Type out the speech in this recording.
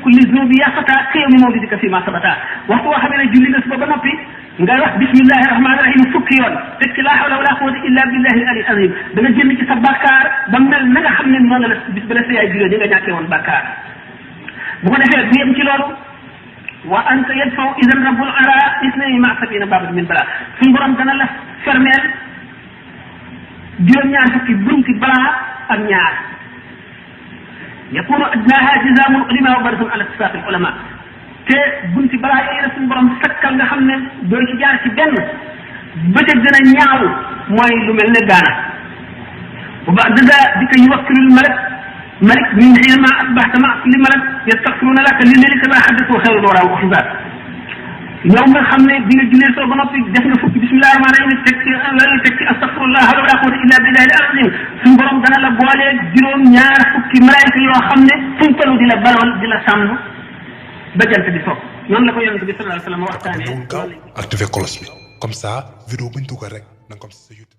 kulli zunubi ya fata qiyamu mawlidika fi ma sabata waxtu woo xamee ne julli nga suba ba noppi nga wax bismillahi rahmani rahim fukki yoon teg ci laa hawla wala quwwata illa billahi al ali azim da nga génn ci sa bàkkaar ba mel na nga xam ne noonu la bis ba la sa yaay juree di nga ñàkkee woon bàkkaar bu ko defee bu yem ci loolu wa anta yadfaw idan rabbul ara isnayni ma sabina babat min bala suñ borom dana la fermeel juróom-ñaar fukki bunti balaa ak ñaar yakunu adnaha jizamul ulama wa baratun ala ittifaq al ulama te bunti balaa yooyu la suñu borom sakkal nga xam ne doo ci jaar ci benn ba ca gën a ñaaw mooy lu mel ne gaana wa ba'da dhalika yuwakkilul malik min hiina ma asbahta ma kulli malak yastaghfiruna laka lilladi kama haddathu khayrul wara wa xibaar yow nga xam ne bi nga jullee soo ba noppi def nga fukki bismillahi rahmaani rahim teg ci astaghfirullah wala quwwata illa billahi al azim suñu borom dana la boolee juróom-ñaar fukki malaayika yoo xam ne fuñ toll di la balwal di la sàmm ba jant bi soog noonu la ko yonent bi sallallahu alayhi wa sallam waxtaanee. activé cloche bi comme ça vidéo buñ dugal rek na nga ko am si sa YouTube